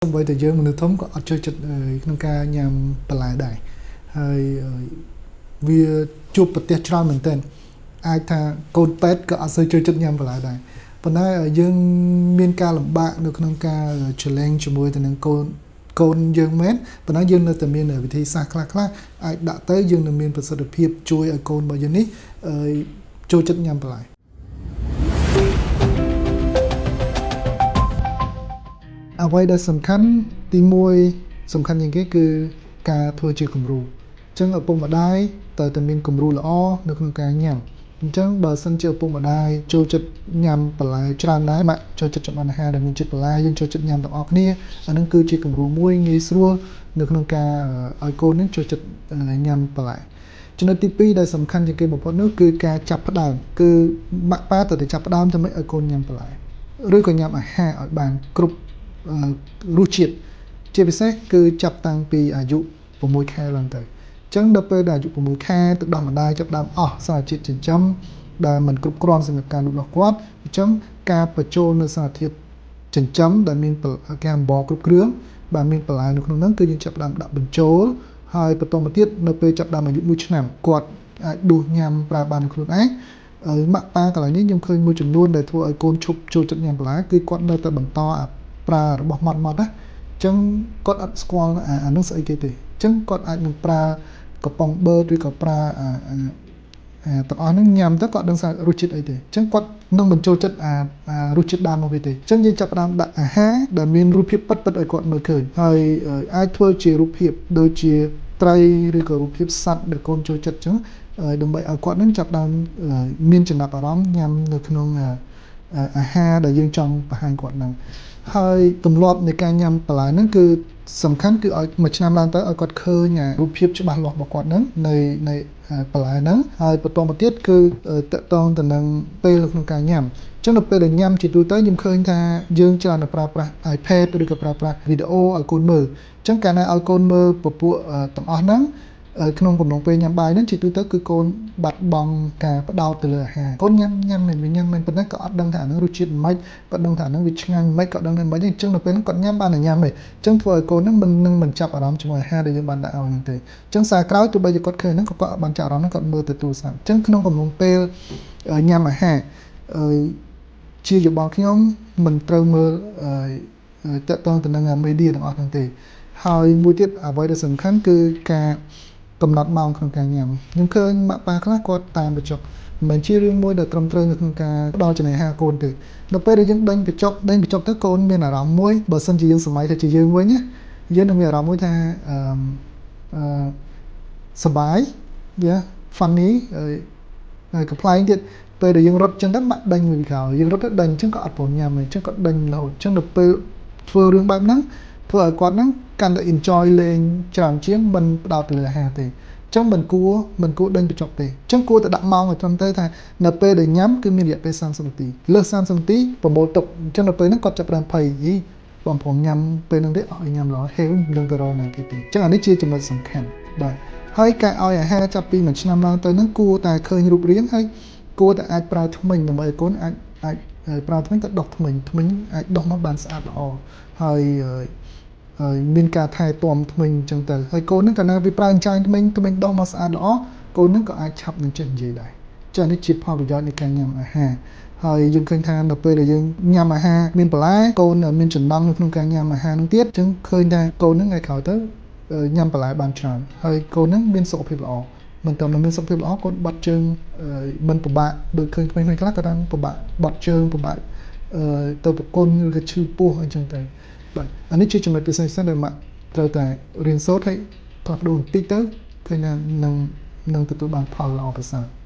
សូម្បីតែយើងមនុស្សធំក៏អត់ចូលចិត្តក្នុងការញ៉ាំបន្លែដែរហើយវាជួបប្រទះច្រើនមែនទែនអាចថាកូនពេទ្យក៏អត់សូវចូលចិត្តញ៉ាំបន្លែដែរប៉ុន្តែយើងមានការលំបាកនៅក្នុងការ challenge ជាមួយទៅនឹងកូនកូនយើងមែនប៉ុន្តែយើងនៅតែមានវិធីសាស្ត្រខ្លះៗអាចដាក់ទៅយើងនឹងមានប្រសិទ្ធភាពជួយឲ្យកូនរបស់យើងនេះចូលចិត្តញ៉ាំបន្លែអ្វីដែលសំខាន់ទី1សំខាន់ជាងគេគឺការធ្វើជាគំរូអញ្ចឹងឪពុកម្ដាយត្រូវតែមានគំរូល្អនៅក្នុងការញ៉ាំអញ្ចឹងបើសិនជាឪពុកម្ដាយចូលចិត្តញ៉ាំបន្លែច្រើនដែរម៉ាក់ចូលចិត្តចម្អិនអាហារដែលមានជាតិបន្លែយើងចូលចិត្តញ៉ាំទាំងអស់គ្នាអានឹងគឺជាគំរូមួយងាយស្រួលនៅក្នុងការឲ្យកូននឹងចូលចិត្តញ៉ាំបន្លែចំណុចទី2ដែលសំខាន់ជាងគេបំផុតនោះគឺការចាប់ផ្ដើមគឺម៉ាក់ប៉ាត្រូវតែចាប់ផ្ដើមធ្វើម៉េចឲ្យកូនញ៉ាំបន្លែឬក៏ញ៉ាំអាហារឲ្យបានគ្រប់រសជាតិជាពិសេសគឺចាប់តាំងពីអាយុ6ខែឡើងទៅអញ្ចឹងដល់ពេលដែលអាយុ6ខែទឹកដោះម្ដាយចាប់ដើមអស់សារជាតិចិញ្ចឹមដែលមិនគ្រប់គ្រាន់សម្រាប់ការលូតលាស់គាត់អញ្ចឹងការបញ្ចូលនៅសារធាតុចិញ្ចឹមដែលមានការអំបរគ្រប់គ្រឿងបាទមានបន្លែនៅក្នុងហ្នឹងគឺយើងចាប់ផ្ដើមដាក់បញ្ចូលហើយបន្តមកទៀតនៅពេលចាប់ដើមអាយុ1ឆ្នាំគាត់អាចដួសញ៉ាំប្រើបានខ្លួនឯងម៉ាក់ប៉ាកន្លែងនេះខ្ញុំឃើញមួយចំនួនដែលធ្វើឲ្យកូនឈប់ចូលចិត្តញ៉ាំបន្លែគឺគាត់នៅតែបន្តអាប្រើរបស់ម៉ត់ម៉ត់ណាអញ្ចឹងគាត់អត់ស្គាល់អានឹងស្អីគេទេអញ្ចឹងគាត់អាចនឹងប្រើកំប៉ុងបឺតឬក៏ប្រើអាទាំងអស់ហ្នឹងញ៉ាំទៅគាត់ដឹងថារសជាតិអីទេអញ្ចឹងគាត់នឹងបញ្ចូលចិត្តអារសជាតិដើមមកវាទេអញ្ចឹងយើងចាប់ផ្ដើមដាក់អាហារដែលមានរូបភាពពិតៗឲ្យគាត់មើលឃើញហើយអាចធ្វើជារូបភាពដូចជាត្រីឬក៏រូបភាពសត្វដែលកូនចូលចិត្តអញ្ចឹងដើម្បីឲ្យគាត់នឹងចាប់ដើមមានចំណាប់អារម្មណ៍ញ៉ាំនៅក្នុងអាហារដែលយើងចង់បង្ហាញគាត់ហ្នឹងហើយទម្លាប់នៃការញ៉ាំបន្លែហ្នឹងគឺសំខាន់គឺឲ្យមួយឆ្នាំឡើងទៅឲ្យគាត់ឃើញរូបភាពច្បាស់លាស់របស់គាត់ហ្នឹងនៃបន្លែហ្នឹងហើយបន្តមកទៀតគឺតកតងទៅនឹងពេលក្នុងការញ៉ាំអញ្ចឹងដល់ពេលដែលញ៉ាំជាទូទៅខ្ញុំឃើញថាយើងច្រើនតែប្រើប្រាស់ iPad ឬក៏ប្រើប្រាស់វីដេអូឲ្យកូនមើលអញ្ចឹងកាលណាឲ្យកូនមើលពពួកទាំងអស់ហ្នឹងក្នុងកំឡុងពេលញ៉ាំបាយហ្នឹងជាទូទៅគឺកូនបាត់បង់ការផ្ដោតទៅលើអាហារកូនញ៉ាំញ៉ាំមិនញ៉ាំមិនប៉ុណ្ណេះក៏អត់ដឹងថាអាហ្នឹងរសជាតិមិនក៏ដឹងថាអាហ្នឹងវាឆ្ងាញ់មិនក៏ដឹងថាមិនអញ្ចឹងដល់ពេលហ្នឹងគាត់ញ៉ាំបានតែញ៉ាំទេអញ្ចឹងធ្វើឲ្យកូនហ្នឹងមិននឹងមិនចាប់អារម្មណ៍ជាមួយអាហារដែលយើងបានដាក់ឲ្យហ្នឹងទេអញ្ចឹងសារក្រោយទោះបីជាគាត់ឃើញហ្នឹងក៏គាត់អត់បានចាប់អារម្មណ៍ហ្នឹងគាត់មើលទៅទូរស័ព្ទអញ្ចឹងក្នុងកំឡុងពេលញ៉ាំអាហារជាយោបល់ខ្ញុំមិនត្រូវមើលតកតងទៅនឹង media ទាំងអស់ហ្នឹងទេហើយមួយទៀតអ្វីដែលសំខាន់គឺការកំណត់ម៉ោងក្នុងការញ៉ាំខ្ញុំឃើញម៉ាក់ប៉ាខ្លះគាត់តាមបញ្ចុកមិនមែនជារឿងមួយដែលត្រឹមត្រូវនៅក្នុងការផ្ដល់ចំណីអាហារកូនទេដល់ពេលដែលយើងដេញបញ្ចុកទៅកូនមានអារម្មណ៍មួយបើសិនជាយើងសម័យថាជាយើងវិញណាយើងនឹងមានអារម្មណ៍មួយថាអឺសប្បាយ yeah funny ហើយកំប្លែងទៀតពេលដែលយើងរត់ចឹងទៅម៉ាក់ដេញមួយពីក្រោយយើងរត់ទៅដេញចឹងក៏អត់ព្រមញ៉ាំទេចឹងក៏ដេញរហូតចឹងដល់ពេលធ្វើរឿងបែបហ្នឹងធ្វើឲ្យគាត់ហ្នឹងកាន់តែ enjoy លេងច្រើនជាងមិនផ្ដោតទៅលើអាហារទេអញ្ចឹងមិនគួរដេញបញ្ចុកទេអញ្ចឹងគួរតែដាក់ម៉ោងឲ្យត្រឹមត្រូវថានៅពេលដែលញ៉ាំគឺមានរយៈពេល30នាទីលើស30នាទីប្រមូលទុកអញ្ចឹងដល់ពេលហ្នឹងគាត់ចាប់ផ្ដើមភ័យយីបងប្រុសញ៉ាំពេលហ្នឹងទេអត់ឲ្យញ៉ាំឡើយហេវនឹងទៅរកណាគេទេអញ្ចឹងអានេះជាចំណុចសំខាន់បាទហើយការឲ្យអាហារចាប់ពីមួយឆ្នាំឡើងទៅហ្នឹងគួរតែឃើញរូបរាងហើយគួរតែអាចប្រើធ្មេញដើម្បីឲ្យកូនអាចប្រើធ្មេញក៏ដុសធ្មេញអាចដុសមកបានស្អាតល្អហើយមានការថែទាំធ្មេញអញ្ចឹងទៅហើយកូនហ្នឹងកាលណាវាប្រើអញ្ចាញធ្មេញដុសមកស្អាតល្អកូនហ្នឹងក៏អាចឆាប់នឹងចេះនិយាយដែរចានេះជាផលប្រយោជន៍នៃការញ៉ាំអាហារហើយយើងឃើញថាដល់ពេលដែលយើងញ៉ាំអាហារមានបន្លែកូនមានចំណង់នៅក្នុងការញ៉ាំអាហារហ្នឹងទៀតអញ្ចឹងឃើញថាកូនហ្នឹងថ្ងៃក្រោយទៅញ៉ាំបន្លែបានច្រើនហើយកូនហ្នឹងមានសុខភាពល្អមិនត្រឹមតែមានសុខភាពល្អកូនបាត់ជើងមិនពិបាកដូចឃើញក្មេងៗខ្លះក៏ថាពិបាកបាត់ជើងពិបាកទៅប្រគុណឬក៏ឈឺពោះអញ្ចឹងទៅបាទអានេះជាចំណុចពិសេសៗដែលម៉ាក់ត្រូវតែរៀនសូត្រហើយផ្លាស់ប្ដូរបន្តិចទៅឃើញថានឹងទទួលបានផលល្អប្រសើរ។